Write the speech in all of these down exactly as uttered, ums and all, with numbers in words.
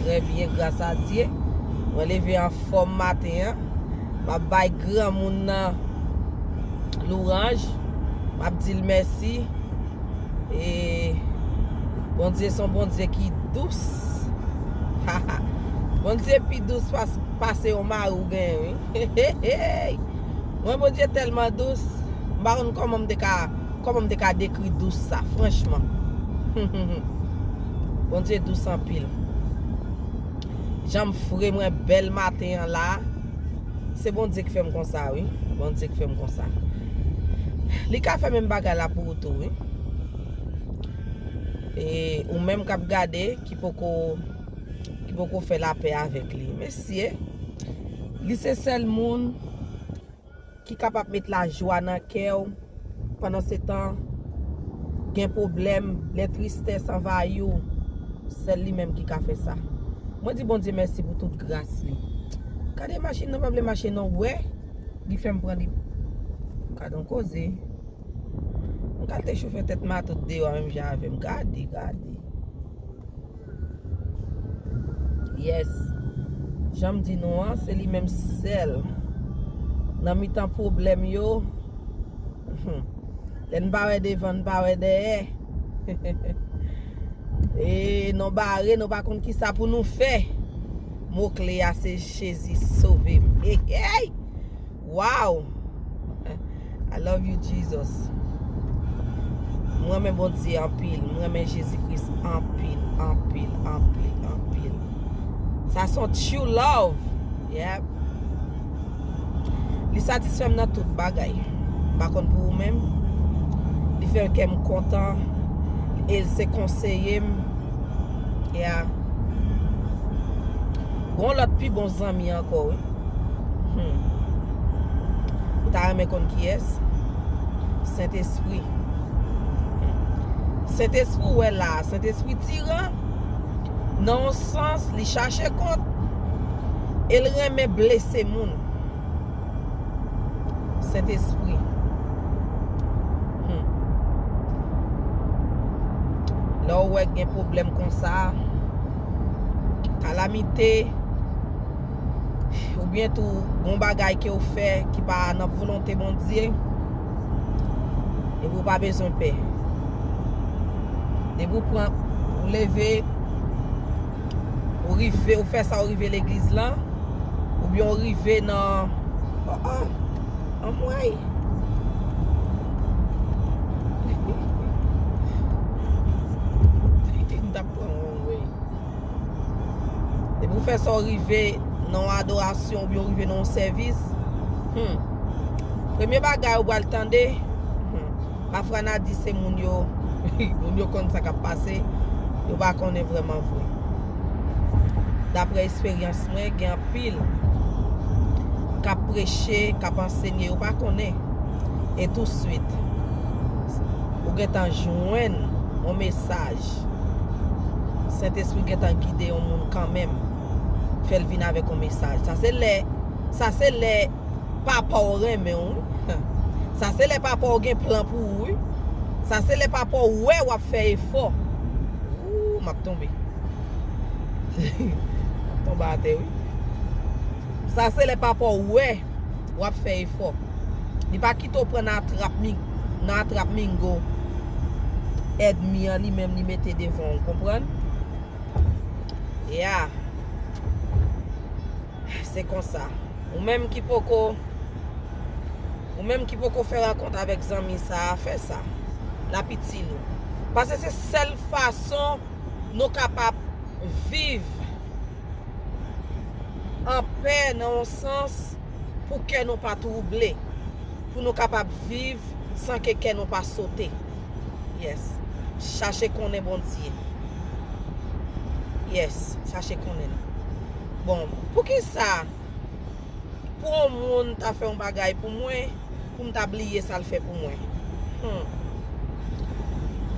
Trè byen, gras a Dye. Mwen leve anfòm maten an. M ap bay granmoun nan louwanj. M ap di l mèsi. E Bondye se yon Bondye ki dous. Bondye pi dous pas-, pase yon mari w genyen, wi. Mwen, Bondye tèlman dous. M pa konn kòman m te ka, kòman m te ka dekri dous sa, franchman. Bondye dous anpil. Jan m fre mwen bèl maten an la, se Bondye ki fè m konsa, wi. Bondye ki fè m konsa. Li ka fè menm bagay la pou ou tou, wi. E ou menm k ap gade, ki poko, ki poko fè lapè avèk li. Mesye, li se sèl moun ki kapab met lajwa nan kè w, pandan se tan gen pwoblèm, lè tristès anvayi w, sèl li menm ki ka fè sa. Mwen di Bondye mèsi pou tout gras li. Gade machin nan pa vle mache non, wè, li fè m pran li. Gade yon koze. Yon kalte chofè tèt mato deyò menm jan avè m. Gade, gade. Yes. Jan m di nou an, se li menm sèl. Nan mitan pwoblèm yo, lè n pa wè devan, n pa wè dèyè. E nou bare, nou pa konn ki sa pou nou fè. Mo kle a se Jezi sove m. Hey, hey! Wow! I love you, Jesus. Mwen renmen Bondye anpil. Mwen renmen Jezi Kris anpil, anpil, anpil, anpil. Sa se yon true love. Yep. Li satisfè m nan tout bagay. M pa konn pou ou menm. Li fè kè m kontan. E se konseye m. Yeah. Gon lòt pi bon zanmi ankò, wi. Hmm. Ou ta renmen konn kiyès? Sentespri. Sentespri, ou wè la, Sentespri tiran, nan yon sans, li chache kont, e l renmen blese moun. Sentespri. Hmm. Lè w wè gen pwoblèm konsa, kalamite, oubyen tou gon bagay ke w fè ki pa nan volonte Bondye, epi w pa bezwen pè. Depi w pran, w leve, ou rive, ou fè sa, ou rive legliz lan, oubyen ou rive nan, oh, oh, anmwey. M t ap pran wrong way. Depi ou fè sa, ou rive nan yon adorasyon, oubyen ou rive nan yon sèvis, hmm, premye bagay ou pral tande, hmm, pafwa n a di se moun yo, moun yo konn sa k ap pase, yo pa konnen vrèman vre. Daprè esperyans mwen, gen anpil k ap preche, k ap ansenye, yo pa konnen. E touswit, ou gentan jwenn yon mesaj. Sentespri gentan gide yon moun kanmenm. Fè l vin avèk yon mesaj. Sa se lè, sa se lè papa w renmen w, wi. Sa se lè papa w gen plan pou ou, wi. Sa se lè papa w wè w ap fè efò. Ooh, m ap tonbe. M ap tonbe atè, wi. Sa se lè papa w wè w ap fè efò. Li pa kite w pran nan atrap mi-, nan atrap mingo ènmi an li menm li mete devan w, konprann? Yeah. Se konsa. Ou menm ki poko, ou menm ki poko fè rankont avèk zanmi sa a, fè sa. L ap itil ou. Paske se sèl fason nou kapab viv an pè nan yon sans pou kè nou pa twouble, pou nou kapab viv san ke kè nou pa sote. Yes. Chache konnen Bondye. Yes, chache konnen l. Bon, poukisa pou yon moun ta fè yon bagay pou mwen, pou m ta bliye sa l fè pou mwen? Hmm.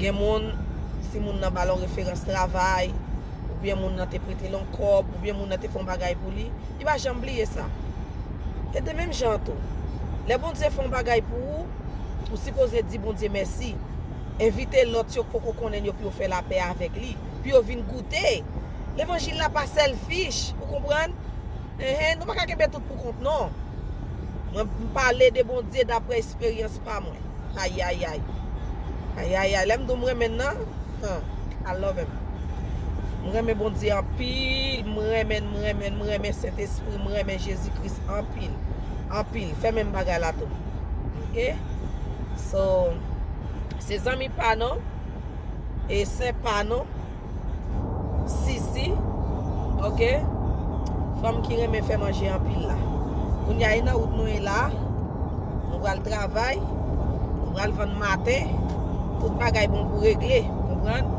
Gen moun, si moun nan ba l yon referans travay, oubyen moun nan te prete l yon kòb, oubyen moun nan te fè yon bagay pou li, li pa janm bliye sa. E de menm jan an tou, lè Bondye fè yon bagay pou ou, ou sipoze di Bondye mèsi. Envite lòt yo k poko konnen l yo pou yo fè lapè avèk li, pou yo vin goute. Levanjil la pa selfish, ou konprann? Enhen, nou pa ka kenbe tout pou kont non. Mwen m pale de Bondye daprè esperyans pa mwen. Ayayay. Ayayay. Lè m di w m renmen l nan, huh, I love him. M renmen Bondye anpil, m renmen, m renmen, m renmen Sentespri, m renmen Jezi Kris anpil. Anpil. Fè menm bagay la tou. Ok? So, se zanmi pa nou, e sè pa nou, Sisi, ok? Fanm ki renmen fè manje anpil la. Kounye a, e nan wout nou ye la. Nou pral travay. Nou pral vann maten. Tout bagay bon pou regle. Ou konprann?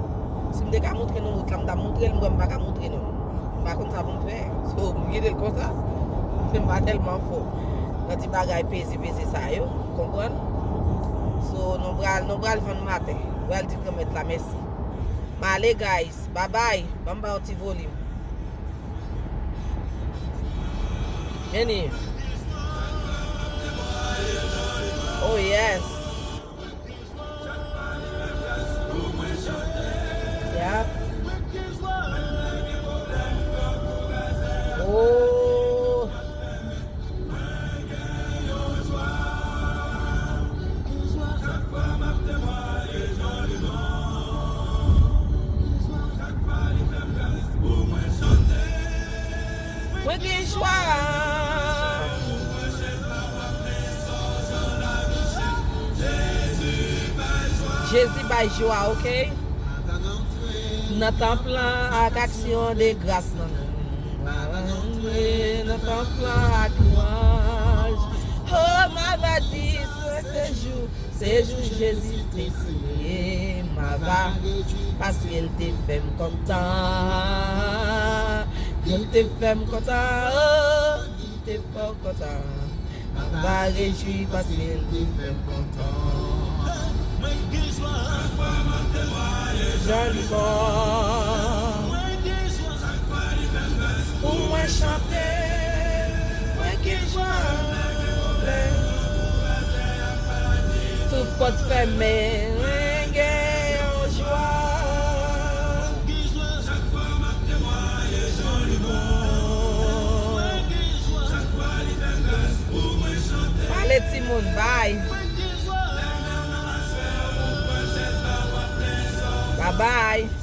Si m te ka montre nou wout la, m t ap montre l, m wè m pa ka montre nou. M pa konn sa pou m fè. So, m kite l konsa. M pa tèlman fò nan ti bagay peze, peze sa yo. Konprann? So, nou pral, nou pral vann maten. Nou pral di Granmèt la mèsi. M ale, guys. Bye bye. Ban m ba yon ti volim. Vini. Oh, yes. Yeah. Oh. Mwen gen jwa. Jezi bay jwa, ok? Nan tanp lan ak aksyon de gras nan men. Mwen antre nan tanp lan ak lwanj. Oh, m ava di se sejou, sejou Jezi te seye. M ava rejwi paske l te fè m kontan. Li te fè m kontan, oh, li te fè m kontan. M ava rejwi paske l te fè m kontan. Mwen gen jwa. Jan li bon. Mwen gen jwa. Pou mwen chante. Mwen gen jwa. Tout pòt fèmen. Mwen gen yon jwa. Pale timoun, bay. Bye bye.